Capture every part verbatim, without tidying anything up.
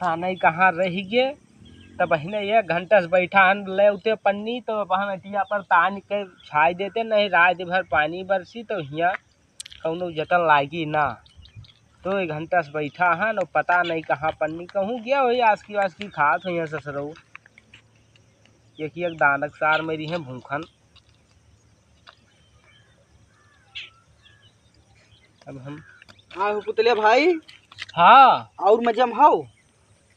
तानइ कहाँ रहि गे। तब बहिने एक घंटा से बैठा हन, ले उते पन्नी तो बहन अटिया पर तान के छाई देते, नहीं रात भर पानी बरसी तो हियाँ कौनो जतन लागी ना। तो एक घंटा से बैठा हन और पता नहीं कहाँ पन्नी, कहूँ गया होई आसकी वासकी खात होई ससुरऊ। एक एक दानक सार मेरी हैं भूखन। अब हम हाँ हो पुतलिया भाई। हाँ। और मजा में हो?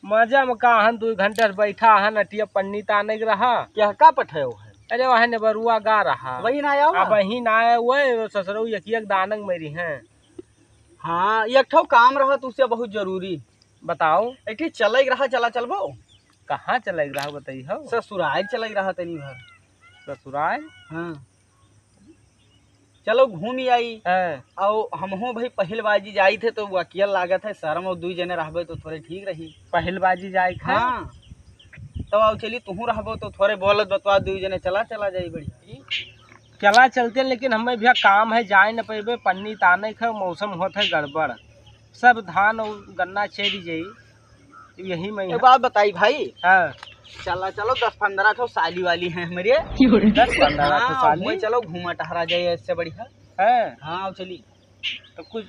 मजा में का हन, दू घंटा से बैठा हन, अटिया पन्नी ताने के रहा। क्या का पठायो है? अरे वह ने बरुआ गा रहा। वही ना आया अब हुआ? वही ना आया हुआ है, वो ससुरऊ एक एक दानक मेरी हैं। हाँ, एक ठो काम रहा तुझसे बहुत जरूरी। बताओ। एक ठे चले के रहा, चला चलबो? कहाँ चले के रहा बताई हो? ससुराल चले के रहा तनी भर। ससुराल? हाँ। चलो घूम ही आई। हाँ। और हमहू भाई पहिलबाजी जाई थे तो वो अकेल लागत है, शर्म और दुई जने रहबे तो थोड़े ठीक रही। पहिलबाजी जाए थे? हाँ। तो आओ चली, तुहू रहबो तो थोड़े बोलत बतवा दुई जने चला, चला जाई बढ़िया। चला चलते, लेकिन हमें भैया काम है, जाए न पैबे, पन्नी ताने खे, मौसम होत है गड़बड़, सब धान और गन्ना चेरी जाई, यही में एक बात बताई भाई। हाँ। चला चलो, दस पन्द्रह ठो साली वाली हैं हमरे। दस पन्द्रह ठो हाँ, साली? वही चलो, घूमा टहरा जाए, इससे बढ़िया। हाँ। हाँ, चली। तो कुछ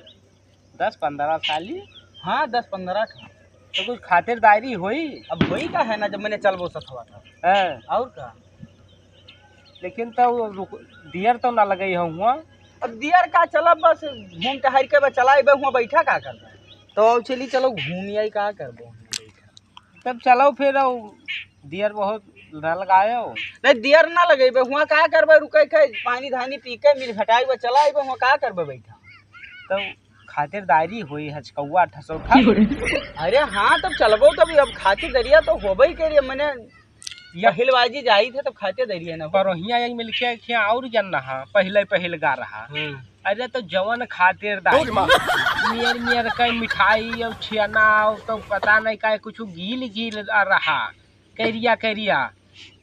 दस पन्द्रह साली? हाँ, दस पन्द्रह ठो। तो कुछ खातिरदारी होई? अब होई का है ना, जब मैंने चलबो सथवा था। हाँ। और का? लेकिन तो वो रुक, दियर तो ना लगई हो हुआ। अब दियर का चला, बस घूम टहर के बस चला अइबे, हुआ बैठा का करबे? तो चली, चलो घूम आई, का करबो? तब चलो फिर, अब दियर बहुत ना लगायो। नहीं, दियर ना लगेबे, हुआ का करबे? रुके के पानी धानी पी के मिल घटाई बस चला अइबे, हुआ का करबे बैठा? तब खातिरदारी होई हचकौआ ठसौठा। अरे हाँ, तब चलबो, तब अब खातिरदरिया तो होबे ही करिए, मने या पहिलबाजी जाई थे तब खातिरदरिया ना हो। परोहिया एक मिलके खिया और जन रहा, पहिले पहिल गा रहा। हाँ। अरे तो जवन खातिरदारी, मियर मियर का मिठाई और छेना और तो पता नहीं का कुछ गील गील आ रहा, करिया करिया।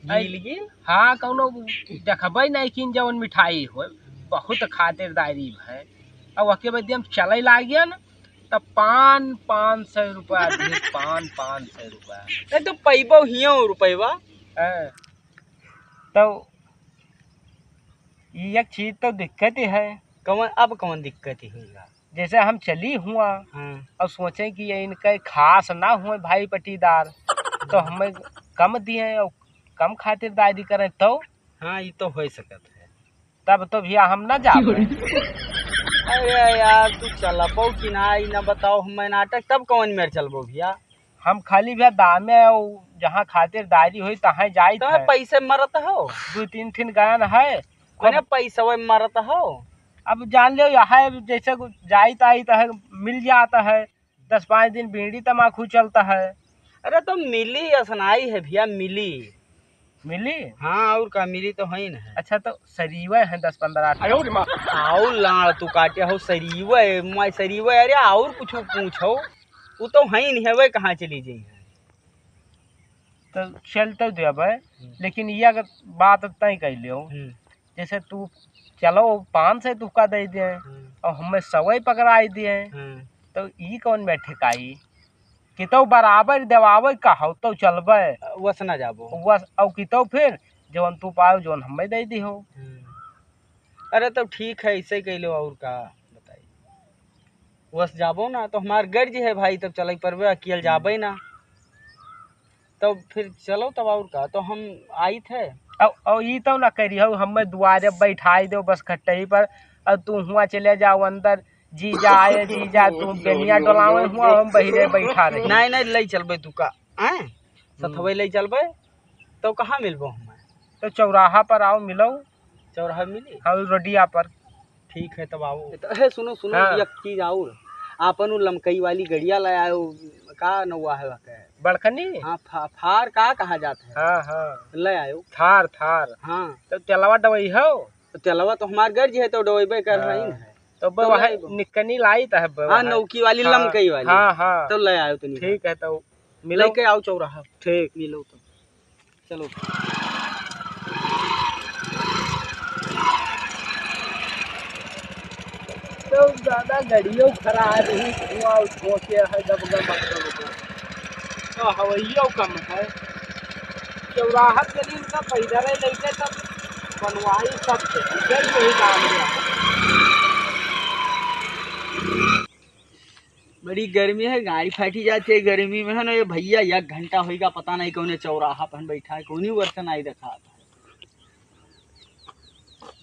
गील गील? हाँ, कौनो देखबे नहीं किन जवन मिठाई हो, बहुत खातिरदारी है। और ओके बाद हम चले लागियन, तब पान पाँच सौ रुपया दी, पान पाँच सौ रुपया। नहीं तो पैबो हियो रुपयवा। हाँ। तो ये एक चीज तो दिक्कत ही है। कौन, अब कौन दिक्कत ही होगा? जैसे हम चली हुआ हाँ। और सोचे कि ये इनका खास ना हुए भाई पटीदार, तो हमें कम दिए और कम खातिरदारी करें तो? हाँ, ये तो हो सकत है। तब तो भैया हम ना जाबे। अरे यार, तू चलबो कि ना, ई ना बताओ, हमें नाटक तब कौन मेर चलबो भैया? हम खाली भैया दामे और जहाँ खातिरदारी होई तहाँ जाइत तो है। पैसे मरत हो? दो तीन ठिन गायन है। मने पैसवे मरत हो? अब जान लो, यहाँ जैसे जाइत आइत है, मिल जात है, दस पाँच दिन बीड़ी तमाकू चलता है। अरे तो मिली, असनाई है भैया, मिली। मिली? हाँ, और का, मिली तो है ही ना। अच्छा, तो सरीवे हैं दस पन्द्रह ठो। आयो रे माँ। आउ लाड़ तू काटे हो, सरीवे, मैं सरीवे, अरे और कुछ पूछो, वो तो है ही नहीं है, वे कहाँ चली जाई है? तो चल तो देबे, हम्म। लेकिन ये अगर बात तय कर लियो, हम्म। जैसे तू चलो पाँच सौ तुहका दे दे हम्म। और हमें सवई पकड़ाई दे, हम्म। तो ई कौन बैठे काई? कि तो बराबर देवावे कहो तो चलबे। वस ना जाबो। वस, और कि तो फिर जवन तू पाओ, जवन हमें दे दी हो। हम्म। अरे तो ठीक है, ऐसे ही कह लो, और का बताई। वस जाबो ना, तो हमार गर्ज है भाई, तब चले परबे, अकेल जाबे ना। तब फिर चलो, तब और का, तो हम आई थे। अब, अब ई तो ना करी हो, हमें दुआरे बैठाई दो बस खट्टई पर, और तू हुआ चले जाओ अंदर, जीजा आए, जीजा, तू बेनिया डोलावे हुआ, हम बहिरे बैठा रही। नहीं, नहीं, ले चलबे तू का, हैं? हम्म। सथवे ले चलबे, तो कहाँ मिलबो हमें? तो चौराहा पर आओ, मिलो। चौराहा मिली? हाँ, रोडिया पर। ठीक है, तब आओ। तो, हे, सुनो, सुनो, हाँ। एक चीज और, आपन उ लमकई वाली गड़िया ले आयो, का नौवा है वके? बड़कनी? हाँ, फा-, फार का कहा जात है? हाँ, हाँ। ले आयो। थार, थार। हाँ। तो तेलवा डबई हो? तो तेलवा तो हमार गर्ज है, तो डबैबे कर हाँ। रही है। तो तो वह ले आयो। निकनी लाई तो है हाँ, वह। नौकी वाली, हाँ, लमकई वाली। हाँ, हाँ। तो ले आयो तनी। ठीक है, तो मिलो। लेके आओ चौराहा। ठीक। मिलो तो। चलो। तो ज्यादा गड़ियों खराब ही, धुआं उठो के है, गब गब, गब गब। तो हवैयो कम है। चौराहा के दिन का पैदल ही लेके तब बनवाई सब चीज, जय यही काम में। बड़ी गर्मी है, गाड़ी फाटी जाती है गर्मी में, है ना। ये भैया एक घंटा होइगा, पता नहीं कौने चौराहा पर बैठा है, कौनी वर्ष नहीं देखा।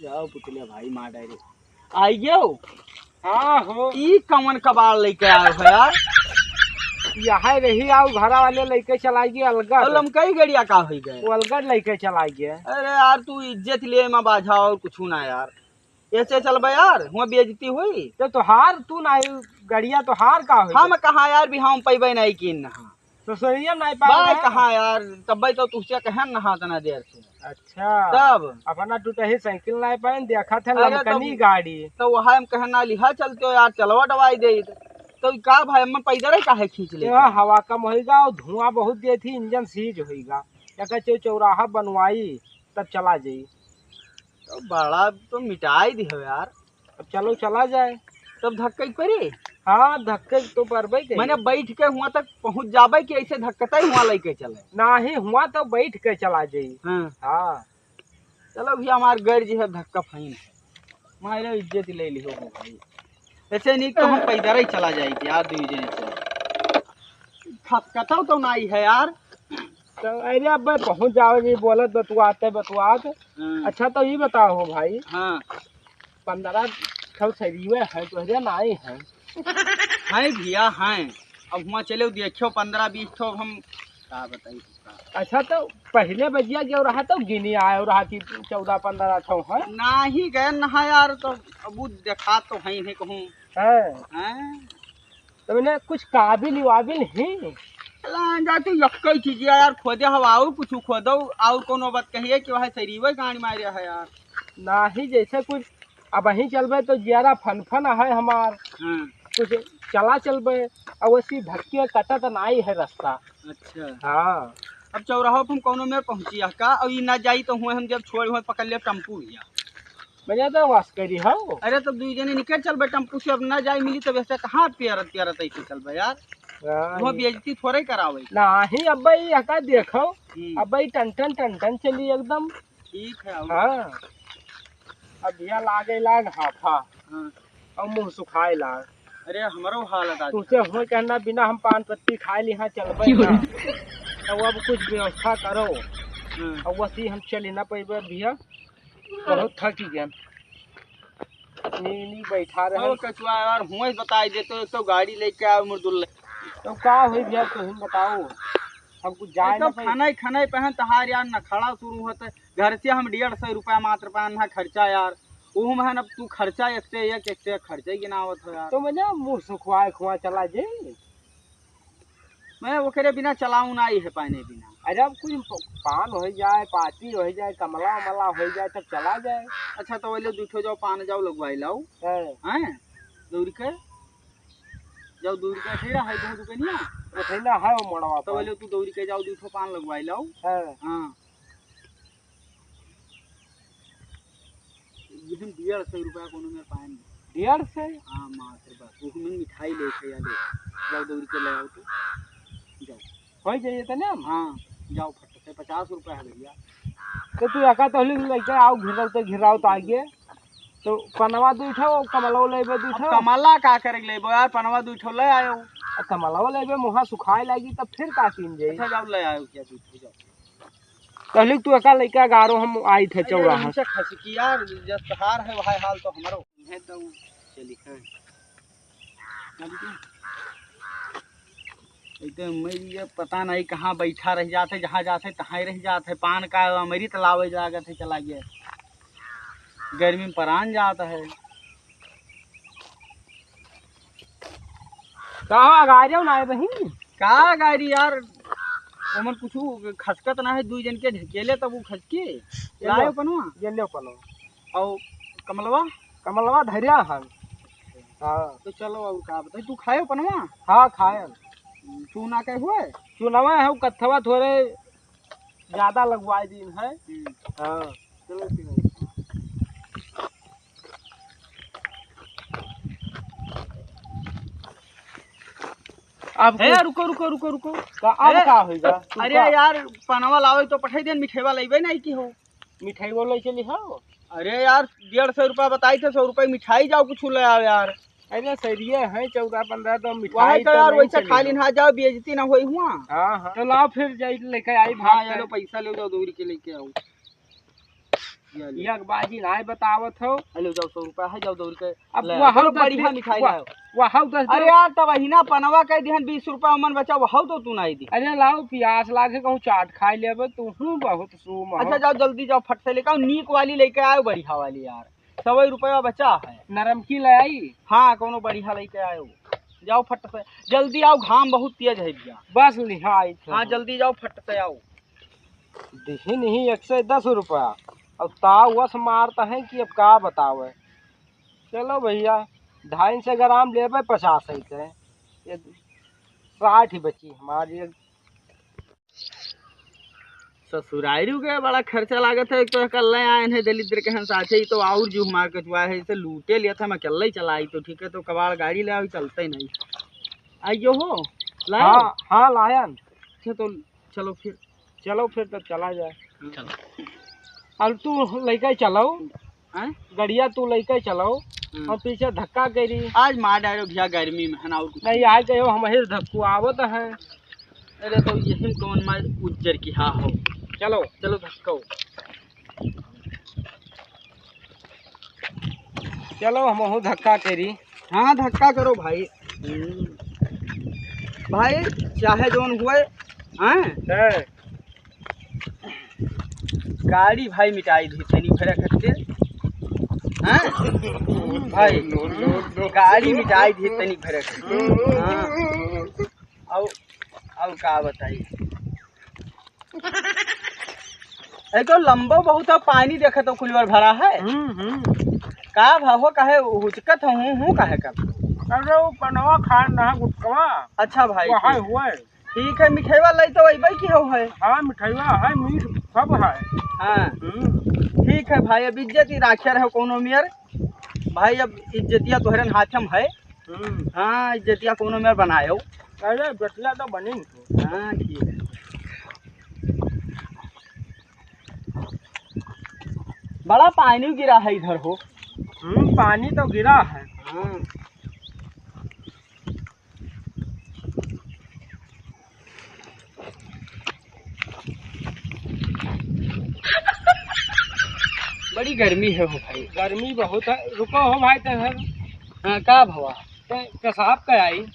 जाओ पुतलिया भाई, मार डायरे। आई गयो? हाँ हो। ई कमन कबाड़ लेके आयो है यार? यहाँ रही आओ, घरा वाले लेके चला गए अलगट। तो लमकई गड़िया का होई गए? वो अलगट लेके चला गए। अरे यार, तू इज्जत ले में बाझा और कुछ ना यार। ऐसे चलबे यार, हुआ बेइज्जती हुई। तो तोहार तू ना, गड़िया तोहार का होई हम गए? कहाँ यार, भी हम पैबे नहीं किन नहा। तो सही हम नहीं पाए बाय हैं। कहाँ यार, तब्बे तो तुझसे कहन नहा तना देर से। अच्छा। तब? अपना टूटही साइकिल नहीं पाए, देखा थे अरे लमकनी तब गाड़ी। तो वहाँ हम कहन ना लिहा चलते हो यार, चलवा डवाई दे। तो का भाई, हम पैदल ही काहे खींच ले? तो हवा कम होइगा और धुआं बहुत दे थी, इंजन सीज होइगा। या कहे चौ-, चौराहा बनवाई, तब चला जाई। तो बड़ा तो मिटाई दी हो यार। अब चलो चला जाए। तब धक्का ही पड़ी? हाँ, धक्के तो पड़बे करी। मैंने बैठ के हुआ तक पहुँच जाबे कि ऐसे धक्कता ही हुआ लेके चले? नाही, हुआ तो बैठ के चला जाई। हाँ। हाँ। चलो भैया, हमार गैर जी है धक्का फाइन है। मारे इज्जत ले लिहो हो भाई। ऐसे नहीं तो हम पैदल ही चला जाए यार, दू जने से। खसकटो तो नहीं है यार। तो अरे अब पहुँच जाओ जी, बोलत बतुआते बतुआत। हाँ। अच्छा तो ये बताओ हो भाई। हाँ। पन्द्रह ठो सरिये हैं, तोहरे नाई हैं। हैं भैया, हैं। अब हुआं चले देखियो, पन्द्रह बीस ठो, अब हम का बताई तुमका। अच्छा, तो पहले बजिया गयो रहा तो गिनी आयो रहा कि चौदह पन्द्रह ठो हैं। नाही गए नहा यार, तो अब वो देखा तो है ही नहीं कहूँ। हैं। हैं? तो मैंने कुछ काबिल वाबिल ही। लान जा तू यक्कई चीज यार, खोदे हवा और कुछ खोदो, और कोनो बात कहिए कि वह सरीवे गाड़ी मारे है यार। नाही, जैसे कुछ अब वहीं चलबे तो जियारा फनफन है हमार। हाँ। कुछ चला चलबे, अब वैसी धक्के कटत नाई है रास्ता। अच्छा। हाँ। अब चौराहा पर हम कौनो में पहुँची है का? और ई ना जाई तो हुए हम जब छोड़ हुए पकड़ ले टेम्पू भैया। भैया तो वास करी हो। अरे तो दुई जने निकल चलबे टेम्पू से, अब ना जाई मिली तब ऐसे कहाँ प्यारत प्यारत ऐसे चलबे यार? हाँ, वो ये बेइज्जती थोड़े करावे। नाही, अब भाई यहाँ देखो, हम्म। अब भाई टन टन टन टन चली एकदम। ठीक है, आओ। हाँ। अब भैया लागे लाग हाफा। हाँ। और मुँह सुखाए लाग। अरे, हमरो हालत आज तुझे खराब हो है। कहना बिना हम पान पत्ती खाए ली, हाँ, चलबे क्यों ना। रे? तो अब कुछ व्यवस्था करो। हाँ। अब वसी हम चली ना पैबे भैया, बहुत थक गए। नी, नी बैठा रहे। ओ कचुआ यार, हुए बताई देते, एक तो गाड़ी लेके आए मुर्दुल्ले। तो का होई भैया, तुम बताओ, हम कुछ जाए एक तो ना पाई। खाना ही खाना ही पहन तहार यार, नखड़ा शुरू होता है। घर से हम डेढ़ सौ रुपया मात्र पान है खर्चा यार, ओहू में है ना तू खर्चा एक से एक, एक से एक खर्चा ही गिनावत हो यार। तो मैं ना मुँह सुखवाए खुआ चला जे। मैं ओकरे बिना चलाऊ ना ही है पाने बिना। अरे अब कुछ प-, पान हो जाए, पाती हो जाए, कमला उमला हो जाए तब चला जाए। अच्छा तो वैले दू ठो जाओ पान जाओ लगवाई लाओ। हाँ। हैं? दौड़ के जाओ दौड़ के ठेला है कहूँ दुकानिया। वो ठेला है वो मोड़वा तो पर। वैले तू दौड़ के जाओ दू ठो पान लगवाई लाओ। हाँ। हाँ। इहन डेढ़ सौ रुपया कोनो में पाएन। डेढ़ सौ? हाँ, मात्र बस। वो में मिठाई ले के या ले। जाओ दौड़ के ले आओ तो। जाओ। हो जाइए तो ना? हाँ, जाओ फट से, पचास रुपया है भैया। तो तू एका तहली लेके आओ, घिराओ तो घिराओ तो आगे। तो पनवा दू ठो, कमलवा लेबे दू अब ठो। कमला का करे लेबो यार, पनवा दू ठो ले आयो। अब कमलवा लेबे, मुहा सुखाए लागी, तब फिर का कीन जाई? अच्छा, जाओ ले आयो क्या दू ठो, जाओ। कहली तू एका लइका गारो हम आई थे अरे चौराहा। उनसे खसकी यार, जस हार है वह हाल तो हमरो। है तो चली हाँ। चली तू। एक तो मैं ये पता नहीं कहाँ बैठा रह जाते, जहाँ जाते तहाँ ही रह जाते। पान का अमृत लावे लागत है, चला गया। गर्मी में परान जाता है। कहाँ गाड़ियों ना आए बहिन? का गाड़ी यार, ओमन कुछ खसकत ना है, दुई जन के ढकेले तब वो खसके। ये लाए लो। पनवा? ये लो पनवा। और कमलवा? कमलवा धरिया हन। हाँ। तो चलो और का बताई, तू खायो पनवा? हाँ, खायन। चूना के हुए? चूनवा है, कत्थवा थोड़े ज्यादा लगवाए दिन है। हम्म। हाँ। चलो ठीक है। अब हे, कुछ रुको, रुको, रुको, रुको। का, अब हे, का होइगा? तू अरे का? यार, पनवा लावे तो पठाई देन, मिठेवा लइबे नहीं की हो। मिठाई वो ले चली हो। अरे यार, डेढ़ सौ रुपया बताई थे, सौ रुपया मिठाई जाओ कुछ ले आओ यार। अरे सरिये हैं चौदह पन्द्रह तो वहाँ मिठाई तो तो यार, नहीं वैसे चली खाली हो। ना जाओ, बेइज्जती ना होई हुआ। हाँ, हाँ। तो लाओ फिर जाई लेके आई हाँ, भाग ये के। लो पैसा ले जाओ, दौड़ के लेके आओ। ये लो। एक बाजी नाय बतावत हो। हेलो, जाओ, सौ रुपया है, जाओ दौड़ के अब ले आओ। वहाँ चलो, दस बढ़िया दे-, मिठाई वह-, लाओ। वहाँ दस अरे दे- यार, तब वही ना पनवा कह दिहन बीस रुपया मन बचा, वहाँ तो तू नाई दी। अरे लाओ, प्यास लागे, कहूँ चाट खाई लेबे, तू हूँ बहुत सूम हो। अच्छा, जाओ जल्दी जाओ, फट से लेके आओ, नीक वाली लेके आओ, बढ़िया वाली यार, सौ रुपया बचा है। नरम की ले आई? हाँ, कोनो बढ़िया लेके आयो, जाओ फट से, जल्दी आओ, घाम बहुत तेज है भैया। बस लिहा आई थे हाँ, हम। जल्दी जाओ, फट से आओ। दिही नहीं एक सौ दस रुपया, अब ताव वस मारता है कि अब का बतावे। चलो भैया, ढाई सौ ग्राम लेबे, पचास है के, ये साठ ही बची हमारी। ससुरारी के बड़ा खर्चा लागत है, एक तो कल आए हैं दलिद्र के हम साथे ही तो और जो हमार कचुआ है, इसे लूटे लिया था, हम अकेले ही चलाई तो ठीक है, तो कबाड़ गाड़ी ले आओ, चलते ही नहीं। आइयो हो, लाओ। हाँ, हाँ, लायन। अच्छा, तो चलो फिर। चलो फिर तब चला जाए। चलो। अब तू लइका चलाओ, हैं? गड़िया तू लइका चलाओ, हम्म। और पीछे धक्का करी। आज मार डालो भैया गर्मी में, है ना, और कुछ नहीं, नहीं। आज कहो हम ही धक्कू आवत है। अरे तो यही कौन मार उज्जर की हाँ हो। चलो। चलो धक्को। चलो, हमहू धक्का करी। हाँ, धक्का करो भाई। हम्म। भाई, चाहे जौन हुए, हैं? हैं। गाड़ी भाई मिटाई दी तनी भरे खातिर। हैं? भाई, गाड़ी मिटाई दी तनी भरे खातिर। हाँ। और, और का बताई? ए तो लंबो बहुत है, पानी देखे तो कुलवर भरा है। हम्म, हम्म। का भाव हो, काहे हुचकत हो, हूँ, हूँ काहे कर? अरे वो पनवा खान रहा गुटकवा। अच्छा भाई, वहाँ ठीक। हुआ है। ठीक है, मिठैवा लाई तो अइबे की हो है। हाँ, मिठैवा है, मीठ सब है। हाँ। हम्म। ठीक है भाई, अब इज्जत ही राखे रहो कोनो मेर। भाई, अब इज्जतिया तोहरे हाथ में है। हम्म। हाँ, इज्जतिया कोनो मेर बनायो। अरे, बेटिया तो बनी। हाँ, ठीक है। बड़ा पानी गिरा है इधर हो। हम्म, पानी तो गिरा है। हाँ। बड़ी गर्मी है हो भाई। गर्मी बहुत है। रुको हो भाई, तो है। हाँ, का भवा? ते पेशाब का आई?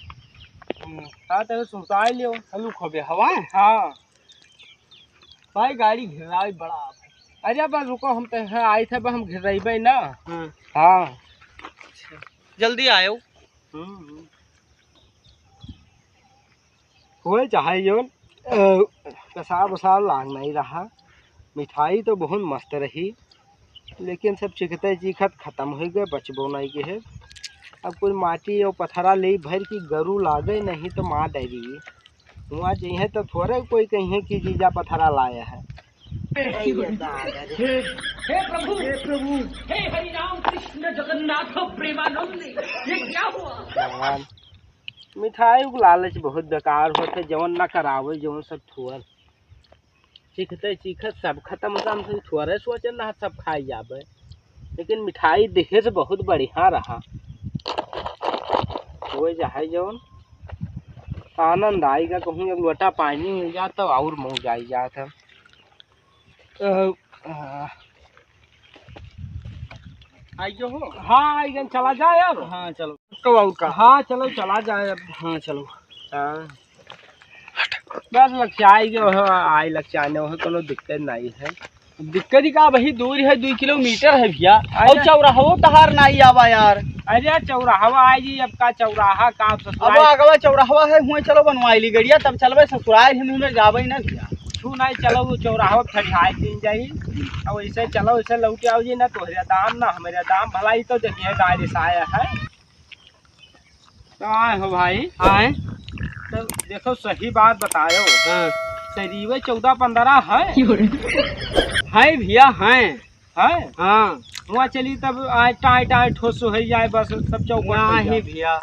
हम्म, हाँ, तो सुताई लियो। हलू खोबे हवा? हाँ। भाई, गाड़ी घिराई बड़ा। अरे, बस रुको, हम तो यहाँ आई थे, बस हम घिरइबे ना। हाँ। हाँ। जल्दी आयो। हम्म, हम्म। होए चाहे जौन, अ, पेशाब उसाब लाग नहीं रहा। मिठाई तो बहुत मस्त रही, लेकिन सब चीखते चीखत खत्म होइ गए, बचबो नहीं के है। अब कोई माटी और पथरा ले भर की गरू लागे नहीं तो मार डरी। हुआ जइहे तो थोड़े कोई कहिए कि जीजा पथरा लाया है। हे, हे प्रभु, हे प्रभु, हे हरि राम कृष्ण जगन्नाथ प्रेमानंद, ये क्या हुआ? भगवान, मिठाई के लालच बहुत बेकार होत है, जवन ना करावे, जवन सब थुअर। चीखते चीखत सब खत्म होता, हम सब थोड़े सोचन रहा सब खाई जाबे, लेकिन मिठाई देहे से बहुत बढ़िया रहा। हो जाए जवन आनंद आएगा, कहूँ एक लोटा पानी मिल जात तो और मौज आई जात है। अ, अ, आई जो हो। हाँ, आई गन चला जाए अब। हाँ, चलो। कब और का? हाँ, चलो, चला जाए अब। हाँ, चलो। हाँ। बस लक्षाई के हो, आई लक्षाने हो, कोनो दिक्कत नहीं है। दिक्कत ही का, वही दूर है, दो किलोमीटर है भैया। अरे। और चौराहो तहार नहीं आवा यार। अरे, चौराहवा आई जी, अब का चौराहा, का अब ससुराल? आगवा चौराहवा है, हुए चलो बनवाई ली गड़िया, तब चलबे ससुराल, हम में जाबे ना भैया। कुछ नहीं, चलो वो चौराहवा ठहराए दिन जाई। अब ऐसे चलो, ऐसे लौट आओ जी, ना तोहरे दाम, ना हमारे दाम, भलाई तो देखिए, गाड़ी से आया है। तो आए हो भाई। आए। तो देखो, सही बात बतायो। हाँ। शरीबे चौदह पन्द्रह है। है भैया, है। है? हाँ। हुआ चली तब आए टाई टाई ठोस हो जाए, बस सब चौपट हो नहीं जाए। भैया।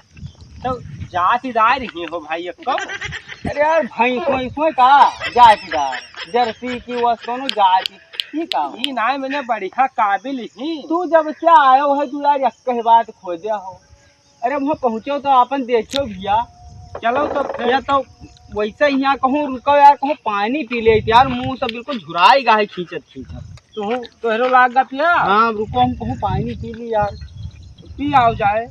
तो जातिदार ही हो भाई, एक कम। अरे यार, भैंस वैस में का जातिदार, जर्सी की वस्तु नु जाति, ई का हो? ई नाय, मैंने बढ़िया काबिल ही। तू जब क्या आयो है, तू यार एक ही बात खोजे हो। अरे, वहाँ पहुँचो तो अपन देखियो भैया। चलो तो फिर। या तो वैसे ही यहाँ कहूँ रुको यार, कहूँ पानी पी ले यार, मुँह सब बिल्कुल झुराई गा है खींचत खींचत। तू तोहरो लाग गा पिया? हाँ, रुको, हम कहूँ पानी पी ली यार। पी आओ जाए।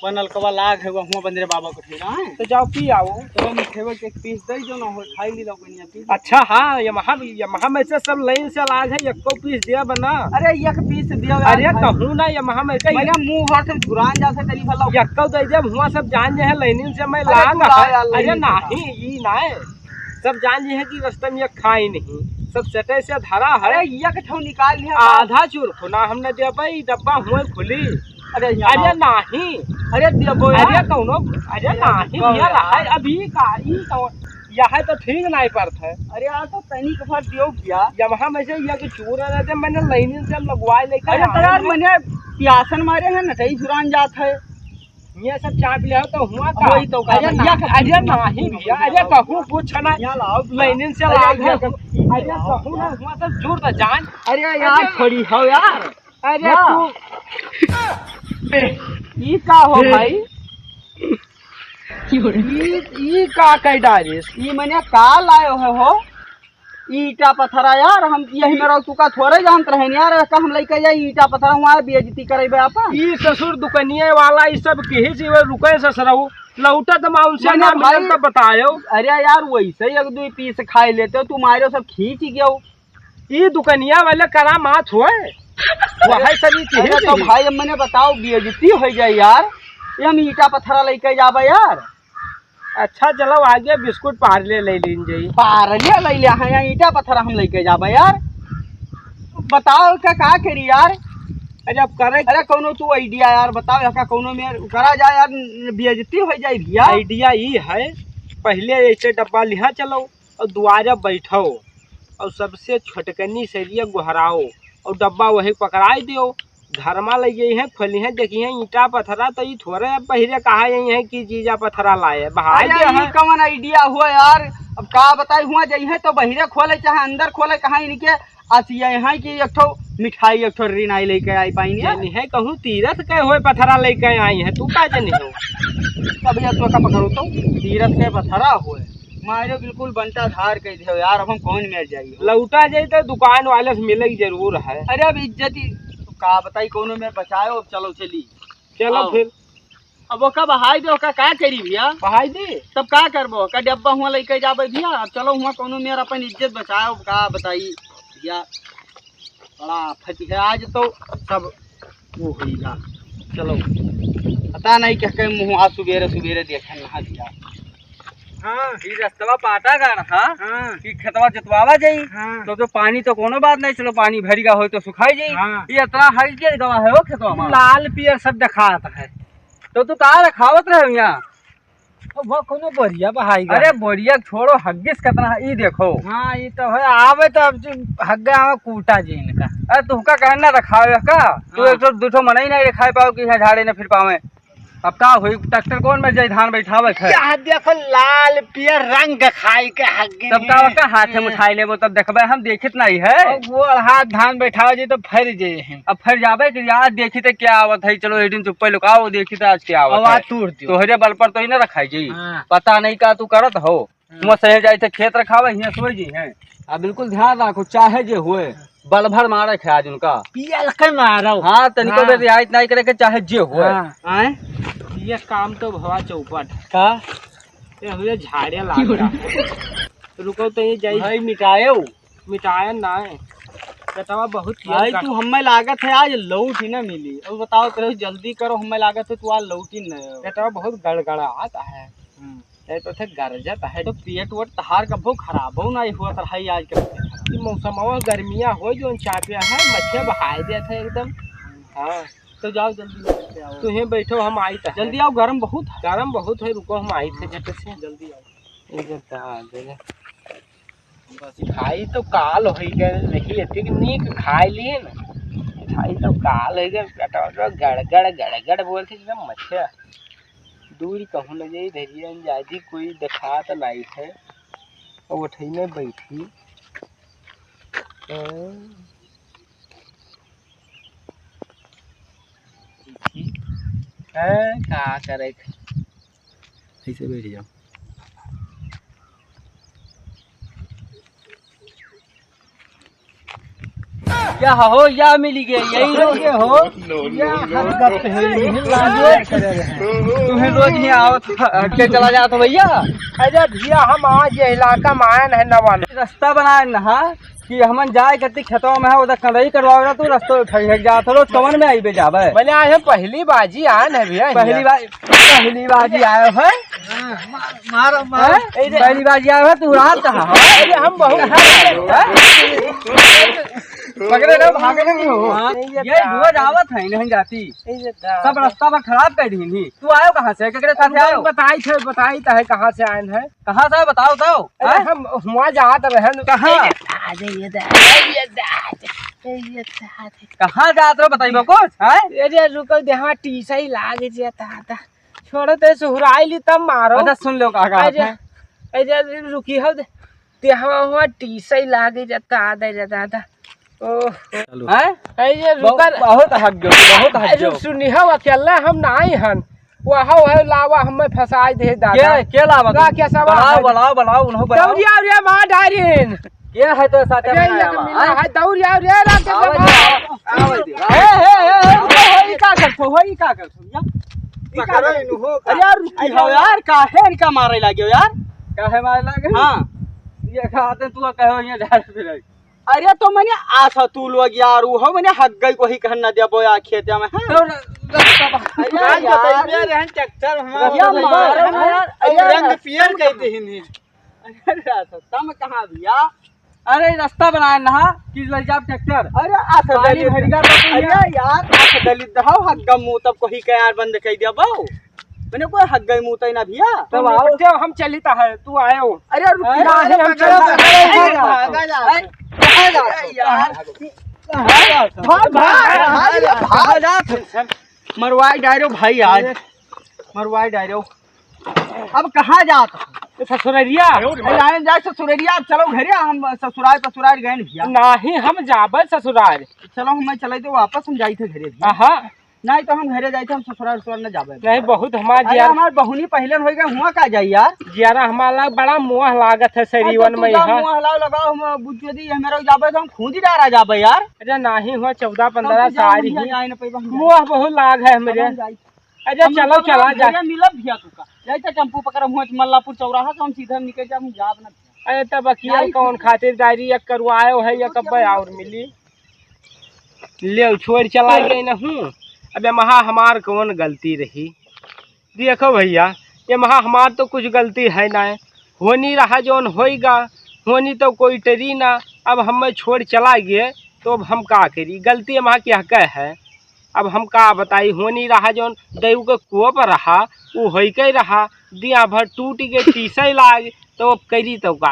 वो नलकवा लाग है, वो हुआ बंदरे बाबा को ठेला है। तो जाओ पी आओ। तो मिठेवा के एक पीस दे जो ना हो, खाई ली लो कनिया पी। अच्छा, हाँ, ये महा, ये महा में से सब लाइन से लाग है, एको पीस दिया बना। अरे, एक पीस दिया यार, अरे, खाई। कहूँ ना, ये महा में से मैंने मुँह भर से झुरान जा से तनी भला। एको दे दे, हुआ सब जान जे है, लाइन से मैं अरे, लाग तू ला है। यार, अरे, लाइन से। नहीं, ई ना है। सब जान जे है कि रास्ते में ये खाई नहीं, सब चटे से धरा है। अरे, एक ठो निकाल लिया। आधा चूर खुना हमने दे भाई, डब्बा हुए खुली। अरे, यहाँ अरे, आओ। नहीं। अरे, देबो यार। अरे, कौनो, अरे, अरे, नहीं, कहो भैया, यार। रहा है। अभी का, ई कौन, यह तो ठीक नहीं पड़त है। अरे यार, तो तनी के भर दियो भैया। यमहा में से ये कि चूर रहते, मैंने लाइन से हम लगवाए लेकर अरे, तो आए यार, हैं। मैंने प्यासन मारे हैं, नटई झुरान जात है। ये सब चाप ले आओ तो हुआ का? वही तो का अरे, भैया, ना, अरे, नहीं भैया, अरे, कहूँ कुछ ना। यहाँ लाओ भैया। लाइन से अरे, लाओ। ये अरे, कहूँ ना, हुआ सब जोर तो जान। अरे यार, अरे। छोड़ी हो यार। अरे ना। तू, ई का हो भाई? ई, ई का कह डालिस? ई मने का लायो है हो? ईटा पत्थरा यार, हम यही में रहो, तू का थोड़े जानत रहे यार, का हम लेके जाई ईटा पत्थरा, वहाँ बेइज्जती करेबे आपन। ई ससुर दुकनिया वाला, ई सब किही जीवे रुके ससुरऊ, लौटत माउन से मने ना मिलल भाई, तो बतायो। अरे यार, वैसे ही एक दो पीस खाए लेते हो, तू मारो सब खींच गयो। ई दुकनिया वाले करामात होए। वह सभी चीज अरे तो ही। भाई, अब मने बताओ, बेइज्जती हो जाए यार। ये हम ईटा पत्थरा लेके जाबे यार। अच्छा, चलो आगे बिस्कुट पार्ले ले लीन जाई। पार्ले ले ले, हाँ, यहाँ ईटा पत्थरा हम लेके जाबे यार। बताओ का, का करी यार? अरे अब करे अरे कौनो तू आइडिया यार बताओ, यहाँ का कौनो में करा जाए यार, बेइज्जती हो जाए भैया। आइडिया ई है, पहले ऐसे डब्बा लिहा चलो, और दुआरे बैठो और सबसे छोटकनी सरिया गोहराओ और डब्बा वही पकड़ाई दियो। घरमा लइ जइहें, खोलिहें, देखिहें ईंटा पथरा, तो ई थोड़े अब बहिरे कहा जइहें कि जीजा पथरा लाए, बहाई अरे, दे ई हैं। कवन आइडिया हुआ यार? अब का बताई, हुआ जइहें तो बहिरे खोले, चाहे अंदर खोले, कहाँ इनके अस ये हैं कि एक ठो मिठाई, एक ठो रिनाई लेके आई पाइन यार। जनिहें कहूँ तीरथ के होए पथरा लेके आई हैं, तू का जनिहो? अब यार तो का पकड़ो तो, तीरथ के पथरा हुए। मारे बिल्कुल बंटा धार कह दे यार, अब हम कौन मेर जाई हो? लौटा जाई तो दुकान वाले से मिले की जरूर है। अरे अब इज्जत ही का बताई, कौनो मेर बचाए हो, अब चलो चली। चलो आओ। फिर। अब ओका बहाई दे, ओका का करी भैया? बहाई दे। तब का करबो? का डब्बा हुआ लेके जाबे भैया? अब चलो हुआ कौनो मेर अपन इज्जत बचाओ, का बताई भैया? बड़ा आफत है आज तो, सब वो होइगा। चलो, पता नहीं क्या कहीं मुँह आज सुबेरे सुबेरे देखन ना दिया। हाँ, ई रस्तवा पाटागढ़, हाँ? हाँ। ई खेतवा जोतवावा जाई। हाँ। तो, तो पानी तो कोनो बात नहीं, चलो पानी भरिगा होई तो सुखाई जाई। हाँ। ई इतना हरियर गवा है वो खेतवा में। लाल पियर सब देखात है। तो तू का रखावत रहे यहाँ? अब वो कोनो बोरिया बहाई गा। अरे बोरिया छोड़ो, हग्गिस कितना है, ई देखो। हाँ, ई तो है, आवे तो अब जो हग्गा आवे कूटा जी इनका। अरे तुहका कहना रखावे का? तू हाँ। एक ठो दू ठो मनई नहीं रखाए पाओ कि यहाँ झाड़े न फिर पावे। अब का होई, ट्रैक्टर कौन में जाई धान बैठावे है? यह देखो लाल पियर रंग खाई के हग्गे तब का, का हाथ में उठाई लेबो, तब देखबे हम देखित नहीं है। अब वो हाथ धान बैठावे जी तो फर जे हैं। अब फर जाबे कि यार देखी तो क्या आवत है, चलो एक दिन चुप्पे लुकाओ, देखी तो आज क्या आवत अब है। आज तूर दियो। तोहरे बल पर तो ही ना रखाई जी। हाँ। पता नहीं का तू करत हो। हाँ। तुम सही जाई थे खेत रखावे, हियाँ सोई जी हैं। आ बिल्कुल ध्यान रखो, चाहे जे होए, बल भर मारे खे आज उनका। पियल के मारो। हाँ, तनिको हाँ। बे रियायत नहीं करे के, चाहे जे होए। हाँ। आए? ये काम तो भवा चौपट। का? ये हुए झाड़े लाग रहा है। रुको तो ये जाई। भाई मिटाएउ। मिटाए ना है। बेटवा बहुत तेज भाई, का- तू हमें लागत है आज लौट ही ना मिली। अब बताओ, तेरे जल्दी करो, हमें लागत है तू आज लौट ही ना हो। बेटवा बहुत गड़गड़ात है। हम्म। ये तो थे गरजत है। तो पेट वोट तहार कभो खराबो ना हुआ तर है आज के। ई मौसमवा गर्मिया हो जो चापिया है, मच्छर बहाय देत है एकदम। हाँ। तो जाओ जल्दी लेके आओ। तुहें बैठो, हम आई थे। जल्दी आओ, गरम बहुत है। गरम बहुत है, रुको हम आई थे झट से। जल्दी आओ। इधर तो आ गए। बस खाई तो काल हो गए, नहीं इतनी नीक खाई लिए ना। खाई तो काल हो गए, पेटवा तो गड़गड़ गड़गड़ बोलते एकदम मच्छर। दूर कहूँ न जाई, धरिया न जाती, कोई देखात नाई है। अब उठई में बैठी। हैं, का करे? ऐसे बैठ जाओ। या हो, या मिली गए, यही रोज ये हो। या हर गप है, यही लाजो करे रहे। तुम्हें रोज ही आवत, हट के चला जात हो भैया। अरे भैया, हम आज ये इलाका में आए हैं नवा। रास्ता बनाए न हा कि हमन जाए कति खेतवा में है, उधर कड़ई करवावे ना, तू रास्ता उठाई है, जात हो, रोज कवन में आइबे जाबे? मैंने आज हम पहली बाजी आए हैं भैया, पहली बार, पहली बाजी आए हो। मारो, मारो। हैं? पहली बार आया है, तू रात कहाँ हो? अरे, हम बहुत हैं? पकड़े रहो, भागे नहीं हो। हाँ, ये रोज आवत है, नहीं जाती। सब रास्ता पर खराब कर दी नहीं। तू आयो कहाँ से? केकरे साथ आयो? बताई थे, बताई तो है कहाँ से आए हैं। कहाँ से आए? बताओ, बताओ। अरे, हैं? हम हुआ जात रहे न। कहाँ? ये दादा, ये दादा, ये दादा, ये दादा। कहाँ जात रहो, बताइबो कुछ, हैं? अरे, रुको, देहवा टीसा ही लाग जाता था। छोड़ो, ते सुहराई ली तब मारो। अच्छा, सुन लो का, का अरे, है? अरे, रुकी हो दे। ते हवा, हवा टीसई लागे जाता, आदा रे दादा। ओह। चलो। हैं? अरे, बहुत, रुकर। बहुत हक गयो, बहुत हक अरे, गयो। सुनी हो, अकेला हम नाई हन। वह है लावा, हमें फंसाई दे दादा। के, के लावा ला, तुम? के सवाल बुलाओ, है? बुलाओ, बुलाओ, उन्हों बुलाओ। दौड़िया रे मार डारिन। ये है तो साथ अरे, में ये आया तो हुआ, मिला हाँ? है, दौड़ आओ रे, रात के आवे जमा। दे, आवे दे। ए, ए, ए, ए, रुको, हो, ई का करत हो, हो, ई का करत हो, या? ई का पकड़ो करत इनु हो? हो का? अरे यार, रुकी अरे हो यार। यार, काहे इनका मारे लागे हो यार? काहे मारे लागे? हाँ। ये खाते तू कहो, ये झाड़ पे रही। अरे तो मैंने आशा तू लोग यार, वो हो, मैंने हक गई को ही कहन ना देबो यार खेते में, हाँ? तो र-, रास्ता बा-, अरे आज यार। बताइए, रहन ट्रैक्टर हमारा रस्ता बताइए। मारो ना यार। अरे रंग यार, पियर तुम कह दे हिनी। अरे रास्ता में कहाँ भैया? अरे, रास्ता बनाए ना, कि ले जाब ट्रैक्टर। अरे, आ, सर, पानी दलित। भर गया तो अरे, भैया। यार, आ, सर, दलित दहाओ, हग्गा मुंह तब कोही के यार बंद कर दिया, बाऊ। मैंने कोई हग्गा मुंह तय ना भैया। तब तुम आओ। निपटे हो, हम चलित है, तू आयो। अरे, रुक अरे, जा, अरे, हम पकड़ो, चलता है। पकड़ो, अरे, भागा जा। अरे, भागा जा। अरे, यार। भाग, भाग, भाग, भाग। भाग जा। मरवाई डायरो भाई आज। मरवाई डायरो। अब कहाँ जात? ए, ससुररिया। अरे, आए जाए ससुररिया, अब चलो घरे, हम ससुराल पसुराल गए न भैया। नाही, हम जाबे ससुराल। चलो, हम जाई थे वापस, हम जाई थे घरे भैया। आहा। नहीं तो हम घरे जाई थे, हम ससुराल उसुराल न जाबे। नहीं, बहुत हमार अरे, जियार हमार बहिनी पहले होई गए, हुआ का जाई यार? जियारा हमार लाग बड़ा मुँह लागत है, अच्छा, शरीवन तू में जाओ, यहाँ। मुँह लाओ लगाओ, हम बुझ दी, हमारा जाबे तो हम खुद ही डरा जाबे यार। अरे, नाही हुआ, चौदह हम पन्द्रह तो जाओ, साल ही। भैया, जाए न पैबा, हम जाए। मुँह बहुत लाग है हमरे। हम जाई। अरे हम चलो, चला जा। भैया मिलब भैया तू का। जाई त टेम्पू पकड़, हम मल्लापुर चौराहा से हम सीधा निकल जाब, हम जाब ना। अरे तब अकेल जाई कौन तू। खातिर डायरी एक करवायो है, या कब और मिली? ले छोड़ चला गए न हूँ। अब ये महा हमार कौन गलती रही? देखो भैया, ये महा हमार तो कुछ गलती है ना, होनी रहा जौन होइगा, होनी तो कोई टरी ना। अब हमें छोड़ चला गए तो अब हम का करी? गलती हमार क्या कह है? अब हम का बताई, होनी रहा जौन देव के कोप रहा, उ होई के रहा, दिया भर टूट के टीसे लाग, तो अब करी तो का?